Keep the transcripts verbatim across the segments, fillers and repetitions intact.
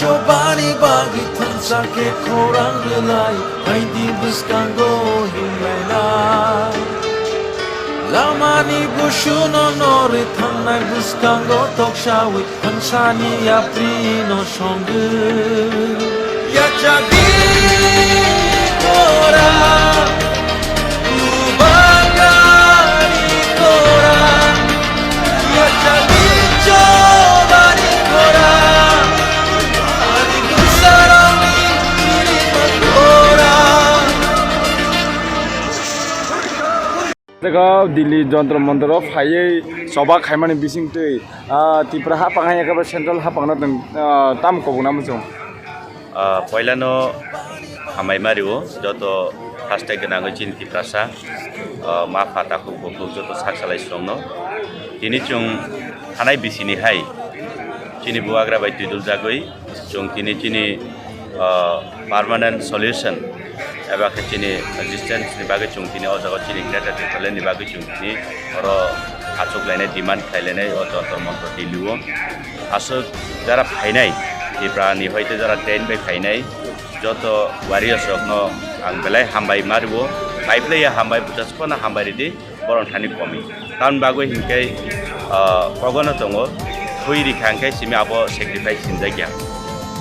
Bani bagwi thansa khe khorang rwlai, haidi bwskango himlaina. Lamani busuno norwi thangnai bwskango toksawi, thansani yaprino songwi. Yachagwi kora, kubagari kora, yachagwi chobani kora, ani bwsarokni kora. Jaga Delhi Jantar Mantar o phaiwi choba khaimani bisingtwi, ah, Tripura haphang hai khe Central haphangno tong, ah, tamo kobokna muchung. Ah, poilano hambai mario joto haste gwnangwi chini Tiprasa, ah, ma pha takhuk bukhuk joto sak salai songno. Tini chwng thanai bisini hai chini bubagra bai twidul jagwi chwng tini chini, ah, permanent solution eba khe chini existence ni bagwi chwng tini o jaga chini Greater Tipraland ni bagwi chwng tini oro achuk lainai demand khlai lainai o Jantar Mantar Delhi o. Aswk jara phainai, Tripura ni hoite jara train bai phainai, joto warriors rokno ang belai hambai mario, bai belai ya hambai, bwsajwk phano hambai ridi, bohrok thani komi. Tamni bagwi hinkhe, ah, kogono tongo, thwi rikha hinkhe simi abo sacrifice sinjakya.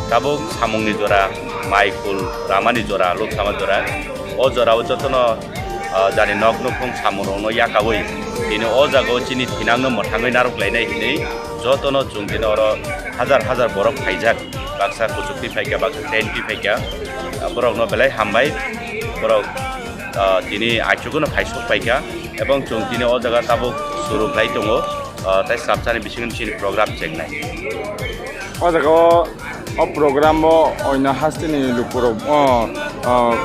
Tabuk samungni jora, mai khul ramani jora, lok sama jora, o jorao jotono, ah, jani nok nukhung samungrokno yakaui, tini o jagao chini thinangno mwthangwi narwk lainai hinwi jotono chwng tini oro hajar hajar borok phaijak, baksa kuchuk twi phaikha, baksa train twi phaikha, ah, borokno belai hambai, borok, ah, tini aichukuno phaisok paikha, ebong chwng tini o jaga tabuk suru khlai tongo, ah, tei swrapsani bisingo chini program chengnai. O jaga o, o program o oino hasteni lukurok, o, o,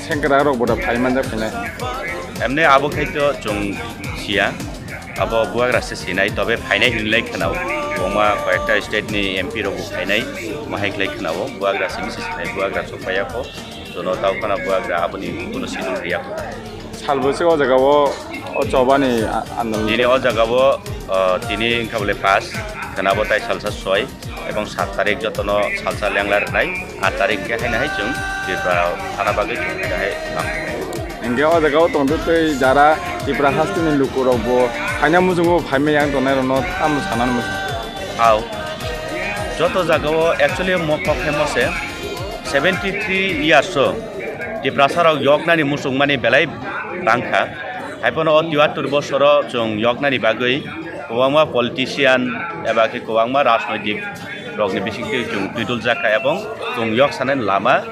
sengkrak rok bo da phai manjak phainai. Emni abo khai to chwng siya, abo bubagra se sinai, tobe phainai hinlai khwnao. Kwbangma koyekta state ni M P rok bo phainai, mahai khlai khwnao, bubagra simi se sinai, bubagra sok paiya kho. Jono tau khana bubagra aboni kuno sidul riya kho. Salbwswk o jaga o, o chobani a-, andolon. Tini o jaga o, o, tini wngkha bole pash, khwnabo tai salsa soi, ebong sat tarik jotono salsa lengla rwnai, aat tarik khe haino hai chwng Tripura thana bagwi chwng haino hai tamo. Hinkhe o jaga o tongtwtwi jara Tripura hasteni lukurok bo phaina muchungo phaimaya wng tongnai rokno tamo sanani muchung. Hao, joto jaga o actually mo kok hai mo se, seventy three years o Tiprasa rok yoknani muchungmani belai bangkha. Haiphano o tiyattur bosoro chwng yoknani bagwi kwbangma politician eba khe kwbangma rajnoitik rokni bisingtwi chwng twidul jakha ebong chwng yok sanani lama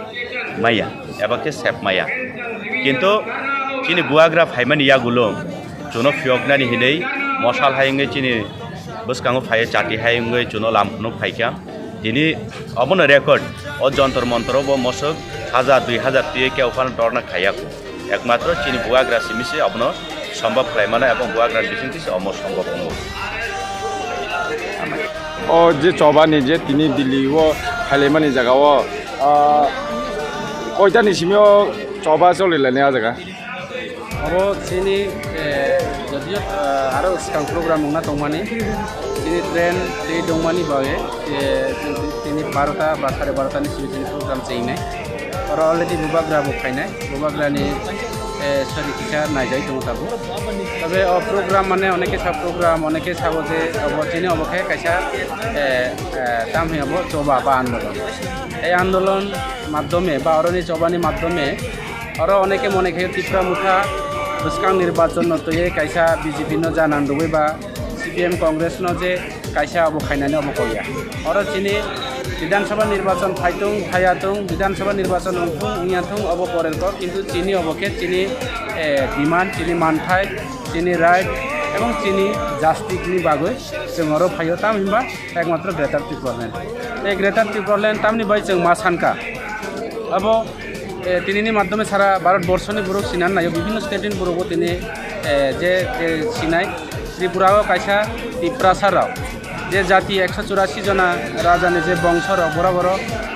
maya eba khe sep maya. Kintu chini bubagra phaimani yagulo chwngno phiyoknani hinwi mosal hai wngwi chini bwskango phaiwi chati hai wngwi chwngno lam phunuk phaikha. Tini obono record, o Jantar Mantar o bo mosok hajar dui hajar twiwi khe ophano torna khaiya kho. Ekmatro chini bubagra simi se obono sombhob khlai mano ebong bubagra bisingtwi se omo sombhob wngo. O je chobani je tini Delhi o phailaimani jaga o, ah, koitani simi o choba cholilainai o jaga? Abo chini, eh, jodio, eh, aro swkang program wngna tongmani, chini train twi tongmani bagwi, eh, chini barota ba sare barota ni simi chini program chengnai. Oro already bubagra bo phainai, bubagra ni, eh, sori kisa naijai tongo tabuk. Tabe o program mane oneke sa program, oneke sabo je obo chini obo khe kaisa, eh, eh, tam hwnwi abo choba ba andolon. Ei andolon madhyome ba oroni chobani madhyome oro oneke mone khe Tipra Motha bwskang nirbachon no twiwi kaisa B J P no ja nang rwui ba C P M Congress no je kaisa obo khainani obo kok ya. Oro chini Bidhan Sabha nirbachon phaitung phaiyatung, Bidhan Sabha nirbachon wngthung wngyathung obo porer kok, kintu chini obo khe chini, eh, demand, chini manthai, chini right ebong chini justice ni bagwi chwng oro phaio, tam hinba ekmatro Greater Tipraland. Ei Greater Tipraland tamni bai chwng ma sankha. Abo, eh, tinini madhyome sara Bharat borshoni borok sinani naio, bibhinno state ni borok bo tini, eh, je, je sinai. Tripura o kaisa Tiprasa rok, je jati ekso churasi jona raja ni je bongso rok, boro boro,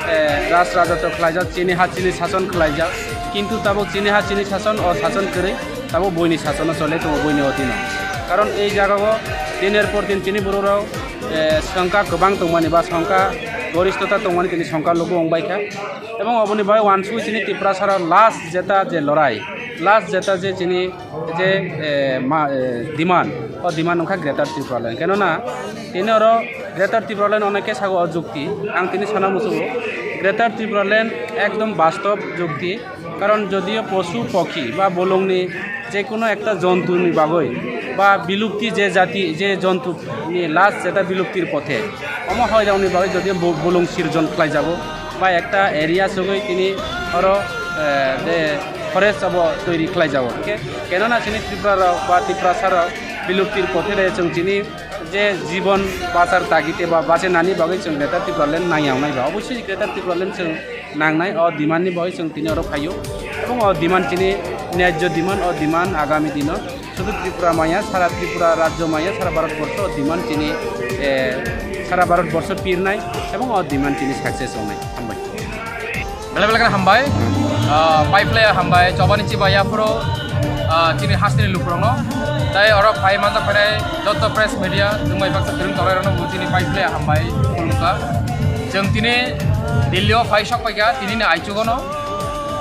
eh, raj raja to khlaijak, chini ha chini sason khlaijak. Kintu tabuk chini ha chini sason, o sason kwrwi tabuk buini sasono chole tongo buini odino. Karon ei jagao diner por din chini borok rok eh, songkha kwbang tongmani ba songkha goristota tongmani tini songkar luku wngbaikha. Ebong oboni bai wansugwi chini Tiprasara last jeta je lorai, last jeta je chini je, eh, ma, eh, demand, o demand wngkha Greater Tipraland. Kenona tini oro Greater Tipraland oneke sago o jukti, ang tini sana musugo Greater Tipraland ekdom bastob jukti. Karon jodio posu pokhi ba bolongni je kono ekta jontuni bagoi ba bilupti je jati je jontuni last jeta biluptir pothe, omo hoirokni bagoi jodio bo-, bolong sirjon khlaijago ba ekta area sogoi tini oro, eh, je forest abo toiri khlaijago. Hingke kenona chini Tripura rok ba Tiprasa rok biluptir pothe de chwng chini je jibon bachar tagite ba bachenani bagoi chwng Greater Tipraland nangyawnai ba oboisoi Greater Tipraland chwng nangnai, o demand ni bagwi chwng tini oro phaio. Ebong o demand chini nyajjo demand, o demand agami dino sudu Tripura maya, sara Tripura rajyo maya, sara Bharat borsho o demand chini, eh, sara Bharat borsho pirnai ebong o demand chini success wngnai. Hambai. Belai belai kheno hambai. Ah, pai phlai hambai, chobani chibai yaphuru, ah, chini hasteni lukurokno. Tai oro phai manjak phainai joto press media, chwngbai baksa kwrwng tongnairokno bo chini pai phlai hambai khulumkha. Chwng tini Delhi o phai sok paikha, tini ni aichugo no,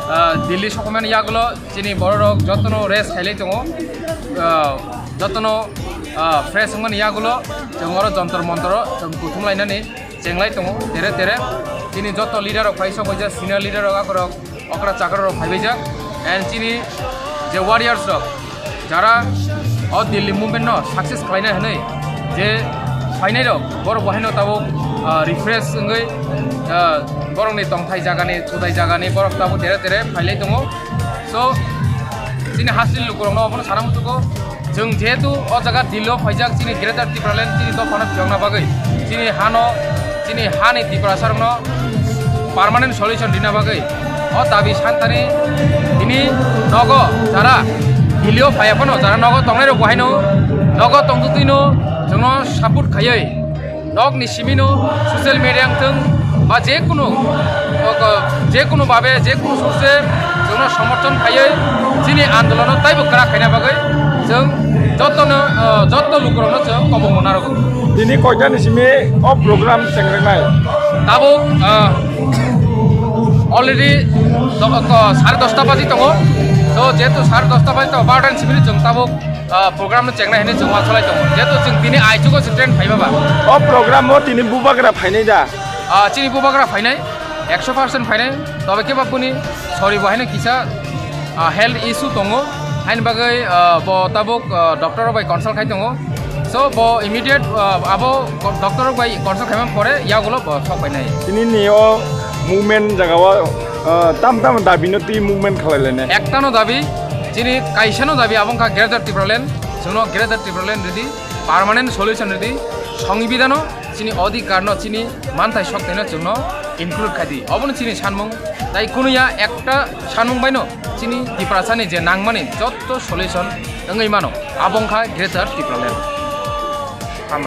ah, Delhi sokomani yagulo chini bororok jotono rest khailai tongo, ah, jotono, ah, fresh wngmani yagulo chwng oro Jantar Mantar o chwng kuthum lainani chenglai tongo tere tere. Chini joto leader rok phai sok paijak, senior leader rok akorok okra chakra rok phaibaijak, and chini je warriors rok jara o Delhi movement no success khlaina hinwi je phainai rok borok bo haino tabuk, ah, refresh wngwi, ah, borokni tongthai jagani, chutai jagani borok tabuk tere tere phailai tongo. So chini hasteni lukurokno obono sana muchugo. Chwng jehetu o jaga Delhi o phaijak, chini Greater Tipraland chini dophano phiyokna bagwi, chini hano, chini hani Tiprasarokno permanent solution rina bagwi o dabi santani tini nogo jara Delhi o phaiya phano jara nogo tongnairok bo haino nogo tongtwtwino chwngno support khaiwi nokni simino social media wngthwng ba je kunu, o, ko-, je kunu babe je kunu source chwngno somorthon khaiwi chini andolono taibo kwrak khaina bagwi chwng jotono, o, joto lukurokno chwng kobongma narwgo. Tini koitani simi o program chengrinai? Tabuk, o, already do-, ko-, sare dosta baji tongo. To jehetu sare dosta baji tongo, barotani simi chwng tabuk ah, program no chengnai hinwi chwng uansuk lai tongo. Jehetu chwng tini aichugo se train phaiba ba. O program o tini bubagra phainai da? Ah, chini bubagra phainai, ekso percent phainai. Tobe khe ba boni sori bo haino kisa, ah, health issue tongo. Haini bagwi, ah, bo tabuk, ah, doctor rok bai consult khai tongo. So bo immediate, ah, abo doctor rok bai consult khaima pore yagulo bo sok phainai. Tini ni o movement jaga o, ah, tam tam dabi no twi movement khalai lainai. Ekta no dabi, chini kaisa no dabi abo wngkha Greater Tipraland. Chwngno Greater Tipraland ridi, permanent solution ridi, songbidano chini odhikarno chini manthai soktaino chwngno include khai di. Obono chini sanmung, tai kunuya ekta sanmung baino chini Tiprasani je nangmani jotto solution wngwi mano, abo wngkha Greater Tipraland.